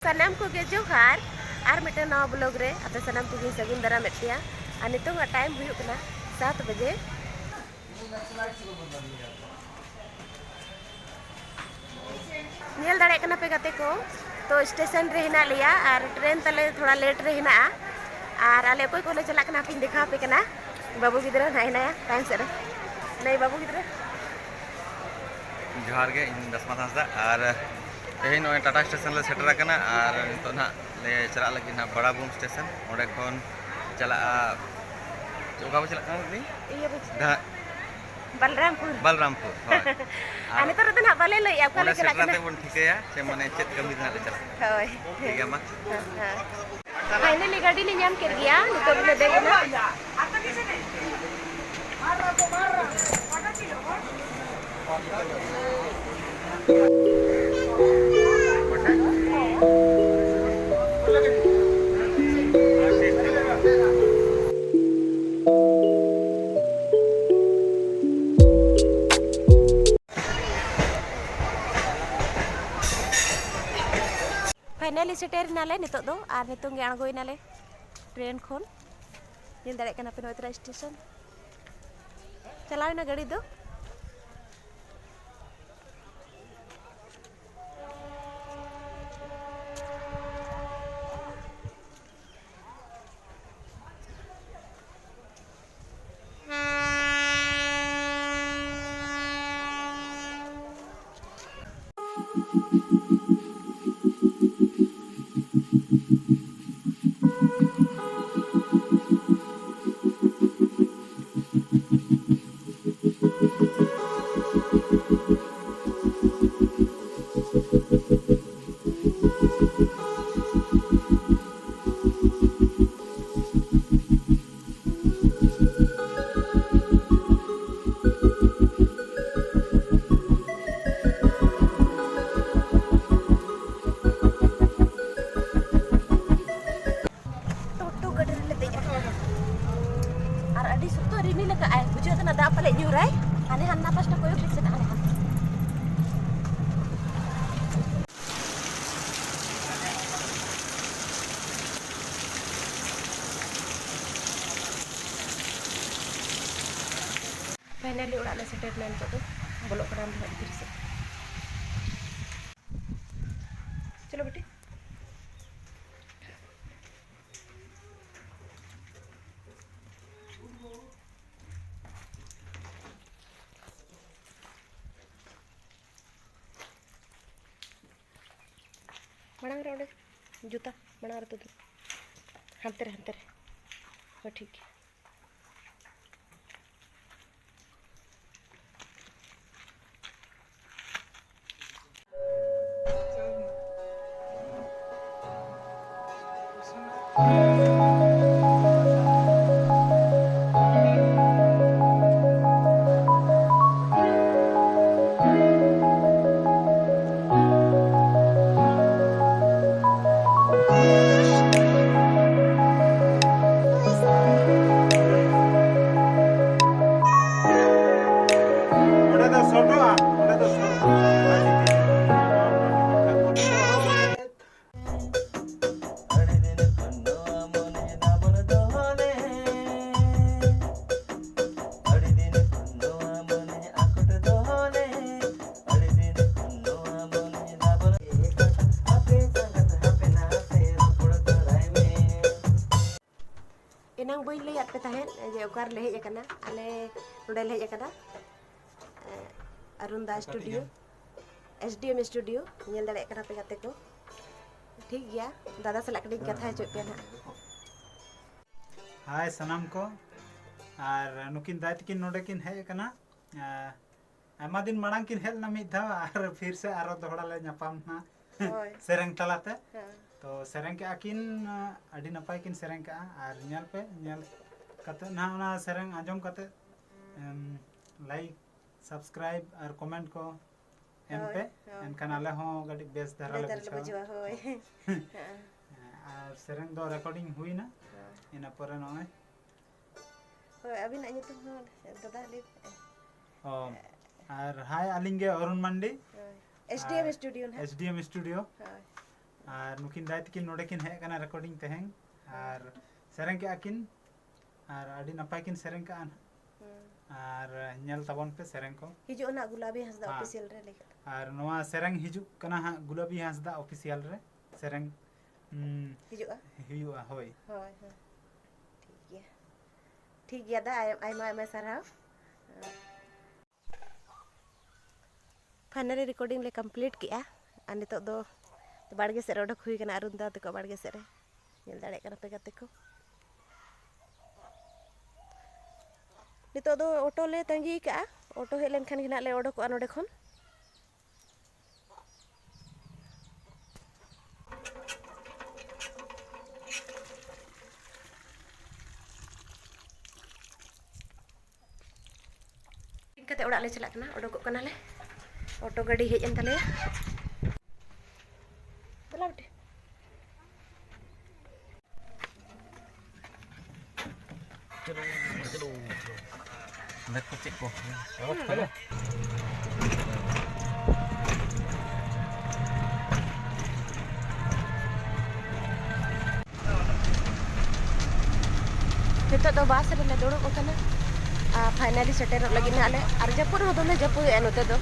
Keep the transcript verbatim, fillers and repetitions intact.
ᱥᱟᱱᱟᱢ ᱠᱚᱜᱮ ᱡᱚᱦᱟᱨ᱾ ᱟᱨ ᱢᱤᱫᱴᱮᱱ ᱱᱟᱣᱟ ᱵᱞᱚᱜ ᱨᱮ ᱟᱯᱮ ᱥᱟᱱᱟᱢ ᱠᱚᱜᱮᱧ ᱥᱟᱹᱜᱩᱱ ᱫᱟᱨᱟᱢᱮᱫ ᱯᱮᱭᱟ᱾ ᱟᱨ ᱱᱤᱛᱚᱝᱟᱜ ᱴᱟᱭᱤᱢ ᱦᱩᱭᱩᱜ ᱠᱟᱱᱟ ᱥᱟᱛ ᱵᱟᱡᱮ᱾ ᱧᱮᱞ ᱫᱟᱲᱮᱭᱟᱜ ᱠᱟᱱᱟ ᱯᱮ ᱜᱟᱛᱮ ᱠᱚ, ᱛᱚ ᱥᱴᱮᱥᱚᱱ ᱨᱮ ᱦᱮᱱᱟᱜ ᱞᱮᱭᱟ ᱟᱨ ᱴᱨᱮᱱ ᱛᱟᱞᱮ ᱛᱷᱚᱲᱟ ᱞᱮᱴ ᱨᱮ ᱦᱮᱱᱟᱜᱼᱟ᱾ ᱟᱨ ᱟᱞᱮ ᱚᱠᱚᱭ ᱠᱚᱞᱮ ᱪᱟᱞᱟᱜ ᱠᱟᱱᱟ ᱦᱟᱯᱮᱧ ᱫᱮᱠᱷᱟᱣ ᱟᱯᱮ ᱠᱟᱱᱟ᱾ ᱵᱟᱹᱵᱩ ᱜᱤᱫᱽᱨᱟᱹ ᱱᱟᱦᱟᱜ ᱦᱮᱱᱟᱭᱟ ᱛᱟᱭᱚᱢ ᱥᱮᱫ ᱨᱮ᱾ ᱱᱟᱹᱭ ᱵᱟᱹᱵᱩ ᱜᱤᱫᱽᱨᱟᱹ᱾ ᱡᱚᱦᱟᱨ ᱜᱮ, ᱤᱧ ᱫᱟᱥᱢᱟᱛ ᱦᱟᱸᱥᱫᱟ᱾ ᱟᱨ ᱛᱮᱦᱮᱧ ᱱᱚᱜᱼᱚᱭ ᱴᱟᱴᱟ ᱥᱴᱮᱥᱚᱱ ᱞᱮ ᱥᱮᱴᱮᱨ ᱟᱠᱟᱱᱟ ᱟᱨ ᱱᱤᱛᱚᱜ ᱱᱟᱦᱟᱜ ᱞᱮ ᱪᱟᱞᱟᱜ ᱞᱟᱹᱜᱤᱫ ᱱᱟᱦᱟᱜ ᱵᱟᱲᱟᱵᱩᱢ ᱥᱴᱮᱥᱚᱱ᱾ ᱚᱸᱰᱮ ᱠᱷᱚᱱ ᱪᱟᱞᱟᱜᱼᱟ, ᱚᱠᱟ ᱵᱚ ᱪᱟᱞᱟᱜ ᱠᱟᱱᱟ ᱫᱤ? ᱤᱭᱟᱹ ᱵᱚ ᱪᱟᱞᱟᱜ ᱫᱟ- ᱠᱟᱱᱟ᱾ ᱵᱟᱞᱨᱟᱢᱯᱩᱨ᱾ ᱵᱟᱞᱨᱟᱢᱯᱩᱨ, ᱦᱳᱭ᱾ ᱟᱨ ᱟᱨ ᱱᱤᱛᱚᱜ ᱨᱮᱫᱚ ᱱᱟᱦᱟᱜ ᱵᱟᱞᱮ ᱞᱟᱹᱭᱮᱜᱼᱟ ᱚᱠᱟ ᱞᱮ ᱚᱸᱰᱮ ᱪᱟᱞᱟᱜ ᱥᱮᱴᱮᱨ ᱠᱟᱱᱟ᱾ ᱠᱟᱛᱮ ᱵᱚᱱ ᱴᱷᱤᱠᱟᱹᱭᱟ ᱡᱮ ᱢᱟᱱᱮ ᱪᱮᱫ ᱠᱟᱹᱢᱤ ᱨᱮ ᱱᱟᱦᱟᱜ ᱞᱮ ᱪᱟᱞᱟᱜ ᱠᱟᱱᱟ᱾ ᱦᱳᱭ᱾ ᱴᱷᱤᱠ ᱜᱮᱭᱟ, ᱢᱟ᱾ ᱦᱮᱸ, ᱦᱮᱸ᱾ ᱯᱷᱟᱭᱱᱟᱞᱤ ᱜᱟᱹᱰᱤ ᱞᱮ ᱧᱟᱢ ᱠᱮᱫ ᱜᱮᱭᱟ, ᱱᱤᱛᱚᱜ ᱜᱮᱞᱮ ᱫᱮᱡ ᱮᱱᱟ᱾ ᱯᱷᱟᱭᱱᱟᱞᱤ ᱥᱮᱴᱮᱨ ᱮᱱᱟᱞᱮ ᱱᱤᱛᱚᱜ ᱫᱚ, ᱟᱨ ᱱᱤᱛᱚᱝ ᱜᱮ ᱟᱬᱜᱚᱭᱮᱱᱟᱞᱮ ᱴᱨᱮᱱ ᱠᱷᱚᱱ᱾ ᱧᱮᱞ ᱫᱟᱲᱮᱭᱟᱜ ᱠᱟᱱᱟ ᱯᱮ ᱱᱚᱜᱼᱚᱭ ᱛᱚᱨᱟ ᱥᱴᱮᱥᱚᱱ ᱪᱟᱞᱟᱣᱮᱱᱟ ᱜᱟᱹᱰᱤ ᱫᱚ᱾ ᱯᱷᱟᱭᱱᱟᱞᱤ ᱚᱲᱟᱜ ᱞᱮ ᱥᱮᱴᱮᱨ ᱮᱱᱟ᱾ ᱱᱤᱛᱚᱜ ᱫᱚ ᱵᱚᱞᱚᱜ ᱠᱟᱱᱟ ᱵᱷᱤᱛᱨᱤ ᱥᱮᱫ᱾ ᱪᱚᱞᱚ ᱵᱮᱴᱤ᱾ ᱢᱟᱲᱟᱝ ᱨᱮ ᱚᱸᱰᱮ ᱡᱩᱛᱟ, ᱢᱟᱲᱟᱝ ᱨᱮ ᱛᱩᱫᱩᱜ᱾ ᱦᱟᱱᱛᱮ ᱨᱮ, ᱦᱟᱱᱛᱮ ᱨᱮ᱾ ᱦᱳᱭ, ᱴᱷᱤᱠ ᱜᱮᱭᱟ᱾ ᱚᱸᱰᱮ ᱫᱚ ᱥᱚᱴᱚᱜᱼᱟ, ᱚᱸᱰᱮ ᱫᱚ ᱥᱚᱴᱚᱜᱼᱟ᱾ ᱮᱱᱟᱝ ᱵᱟᱹᱧ ᱞᱟᱹᱭᱟᱫ ᱯᱮ ᱛᱟᱦᱮᱸᱫ ᱡᱮ ᱚᱠᱟ ᱨᱮᱞᱮ ᱦᱮᱡ ᱟᱠᱟᱱᱟ᱾ ᱟᱞᱮ ᱱᱚᱰᱮ ᱞᱮ ᱦᱮᱡ ᱟᱠᱟᱱᱟ, ᱮ, ᱟᱨᱩᱱᱫᱟ ᱥᱴᱩᱰᱤᱭᱳ, ᱮᱥ ᱰᱤ ᱮᱢ ᱥᱴᱩᱰᱤᱭᱳ᱾ ᱧᱮᱞ ᱫᱟᱲᱮᱭᱟᱜ ᱠᱟᱱᱟ ᱯᱮ ᱜᱟᱛᱮ ᱠᱚ᱾ ᱴᱷᱤᱠ ᱜᱮᱭᱟ, ᱫᱟᱫᱟ ᱥᱟᱞᱟᱜ ᱠᱟᱹᱴᱤᱡ ᱠᱟᱛᱷᱟ ᱦᱚᱪᱚᱭᱮᱫ ᱯᱮᱭᱟ ᱱᱟᱦᱟᱜ᱾ ᱦᱟᱭ ᱥᱟᱱᱟᱢ ᱠᱚ, ᱟᱨ ᱱᱩᱠᱤᱱ ᱫᱟᱭ ᱛᱟᱹᱠᱤᱱ ᱱᱚᱰᱮ ᱠᱤᱱ ᱦᱮᱡ ᱟᱠᱟᱱᱟ᱾ ᱮ, ᱟᱭᱢᱟ ᱫᱤᱱ ᱢᱟᱲᱟᱝ ᱠᱤᱱ ᱦᱮᱡ ᱞᱮᱱᱟ ᱢᱤᱫ ᱫᱷᱟᱣ, ᱟᱨ ᱯᱷᱤᱨ ᱥᱮ ᱟᱨᱚ ᱫᱚᱦᱲᱟ ᱞᱮ ᱧᱟᱯᱟᱢ ᱮᱱᱟ᱾ ᱦᱳᱭ᱾ ᱥᱮᱨᱮᱧ ᱛᱟᱞᱟᱛᱮ᱾ ᱦᱮᱸ᱾ ᱛᱚ ᱥᱮᱨᱮᱧ ᱠᱮᱜᱼᱟ ᱠᱤᱱ, ᱟᱹᱰᱤ ᱱᱟᱯᱟᱭ ᱠᱤᱱ ᱥᱮᱨᱮᱧ ᱠᱮᱜᱼᱟ᱾ ᱟᱨ ᱧᱮᱞ ᱯᱮ, ᱧᱮᱞ ᱠᱟᱛᱮ ᱱᱟᱦᱟᱜ ᱚᱱᱟ ᱥᱮᱨᱮᱧ ᱟᱸᱡᱚᱢ ᱠᱟᱛᱮ, ᱮᱢ, ᱞᱟᱭᱤᱠ, ᱥᱟᱵᱥᱠᱨᱟᱭᱤᱵ ᱟᱨ ᱠᱚᱢᱮᱱᱴ ᱠᱚ ᱮᱢ ᱦᱳᱭ, ᱯᱮ᱾ ᱦᱳᱭ᱾ ᱮᱱᱠᱷᱟᱱ ᱟᱞᱮ ᱦᱚᱸ ᱠᱟᱹᱴᱤᱡ ᱵᱮᱥ ᱫᱷᱟᱨᱟ ᱞᱮ ᱵᱮᱥ ᱫᱷᱟᱨᱟ ᱞᱮ ᱵᱩᱡᱷᱟᱹᱣᱟ᱾ ᱵᱩᱡᱷᱟᱹᱣᱟ, ᱦᱳᱭ᱾ ᱦᱮᱸ᱾ ᱦᱮᱸ, ᱟᱨ ᱥᱮᱨᱮᱧ ᱫᱚ ᱨᱮᱠᱚᱨᱰᱤᱝ ᱦᱩᱭᱱᱟ᱾ ᱦᱳᱭ᱾ ᱤᱱᱟᱹ ᱯᱚᱨᱮ ᱱᱚᱜᱼᱚᱭ ᱦᱳᱭ, ᱟᱹᱵᱤᱱᱟᱜ ᱧᱩᱛᱩᱢ ᱦᱚᱸ ᱫᱟᱫᱟ ᱞᱟᱹᱭ ᱯᱮ᱾ ᱚ, ᱟᱨ ᱦᱟᱭ, ᱟᱹᱞᱤᱧ ᱜᱮ ᱚᱨᱩᱱ ᱢᱟᱱᱰᱤ᱾ ᱦᱳᱭ᱾ ᱮᱥ ᱰᱤ ᱮᱢ ᱟᱨ ᱥᱴᱩᱰᱤᱭᱳ ᱱᱟᱦᱟᱜ᱾ ᱮᱥ ᱰᱤ ᱮᱢ ᱥᱴᱩᱰᱤᱭᱳ᱾ ᱦᱳᱭ᱾ ᱟᱨ ᱱᱩᱠᱤᱱ ᱫᱟᱭ ᱛᱟᱹᱠᱤᱱ ᱱᱚᱰᱮ ᱠᱤᱱ ᱦᱮᱡ ᱟᱠᱟᱱᱟ ᱨᱮᱠᱚᱨᱰᱤᱝ ᱛᱮᱦᱮᱧ᱾ ᱦᱳᱭ᱾ ᱟᱨ ᱥᱮᱨᱮᱧ ᱠᱮᱜᱼᱟ ᱠᱤᱱ, ᱟᱨ ᱟᱹᱰᱤ ᱱᱟᱯᱟᱭ ᱠᱤᱱ ᱥᱮᱨᱮᱧ ᱠᱟᱜᱼᱟ ᱱᱟᱦᱟᱜ᱾ ᱦᱩᱸ᱾ ᱟᱨ ᱧᱮᱞ ᱛᱟᱵᱚᱱ ᱯᱮ ᱥᱮᱨᱮᱧ ᱠᱚ᱾ ᱦᱤᱡᱩᱜ ᱟᱱᱟᱜ ᱜᱩᱞᱟᱵᱤ ᱦᱟᱸᱥᱫᱟ ᱦᱮᱸ᱾ ᱚᱯᱷᱤᱥᱤᱭᱟᱞ ᱨᱮ ᱞᱟᱹᱭ ᱠᱟᱛᱮ᱾ ᱟᱨ ᱱᱚᱣᱟ ᱥᱮᱨᱮᱧ ᱦᱤᱡᱩᱜ ᱠᱟᱱᱟ ᱦᱟᱸᱜ ᱜᱩᱞᱟᱵᱤ ᱦᱟᱸᱥᱫᱟ ᱚᱯᱷᱤᱥᱤᱭᱟᱞ ᱨᱮ ᱥᱮᱨᱮᱧ, ᱩᱢ, ᱦᱤᱡᱩᱜᱼᱟ? ᱦᱩᱭᱩᱜᱼᱟ, ᱦᱳᱭ᱾ ᱦᱳᱭ, ᱦᱳᱭ᱾ ᱴᱷᱤᱠ ᱜᱮᱭᱟ᱾ ᱴᱷᱤᱠ ᱜᱮᱭᱟ ᱫᱟ, ᱟᱭ-, ᱟᱭᱢᱟ, ᱟᱭᱢᱟ ᱥᱟᱨᱦᱟᱣ᱾ ᱯᱷᱟᱭᱱᱟᱞᱤ ᱨᱮᱠᱚᱨᱰᱤᱝ ᱞᱮ ᱠᱚᱢᱯᱞᱤᱴ ᱠᱮᱜᱼᱟ᱾ ᱟᱨ ᱱᱤᱛᱚᱜ ᱫᱚ ᱵᱟᱲᱜᱮ ᱥᱮᱫ ᱨᱮ ᱚᱰᱚᱠ ᱦᱩᱭ ᱠᱟᱱᱟ, ᱟᱨᱩᱱᱫᱟ ᱛᱟᱠᱚᱣᱟᱜ ᱵᱟᱲᱜᱮ ᱥᱮᱫ ᱨᱮ᱾ ᱧᱮᱞ ᱫᱟᱲᱮᱭᱟᱜ ᱠᱟᱱᱟ ᱯᱮ ᱜᱟᱛᱮ ᱠᱚ᱾ ᱱᱤᱛᱚᱜ ᱫᱚ ᱚᱴᱳ ᱞᱮ ᱛᱟᱺᱜᱤ ᱠᱟᱜᱼᱟ᱾ ᱚᱴᱳ ᱦᱮᱡ ᱞᱮᱱᱠᱷᱟᱱ ᱜᱮ ᱱᱟᱜ ᱞᱮ ᱚᱰᱚᱠᱚᱜᱼᱟ ᱱᱚᱰᱮ ᱠᱷᱚᱱ᱾ ᱠᱟᱛᱮ ᱚᱲᱟᱜ ᱞᱮ ᱪᱟᱞᱟᱜ ᱠᱟᱱᱟ, ᱚᱰᱚᱠᱚᱜ ᱠᱟᱱᱟᱞᱮ᱾ ᱚᱴᱳ ᱜᱟᱹᱰᱤ ᱦᱮᱡ ᱮᱱ ᱛᱟᱞᱮᱭᱟ᱾ ᱫᱮᱞᱟ ᱵᱤᱴᱤ᱾ ᱚᱸᱰᱮ ᱠᱚ ᱪᱮᱫ ᱠᱚ? ᱱᱤᱛᱚᱜ ᱫᱚ ᱵᱟᱥ ᱨᱮᱞᱮ ᱫᱩᱲᱩᱵ ᱟᱠᱟᱱᱟ᱾ ᱟᱨ ᱯᱷᱟᱭᱱᱟᱞᱤ ᱥᱮᱴᱮᱨᱚᱜ ᱞᱟᱹᱜᱤᱫ ᱱᱟᱦᱟᱜ ᱞᱮ, ᱟᱨ ᱡᱟᱹᱯᱩᱫ ᱦᱚᱸ ᱫᱚᱢᱮ ᱡᱟᱹᱯᱩᱫ ᱮᱜᱼᱟ ᱱᱚᱛᱮ ᱫᱚ᱾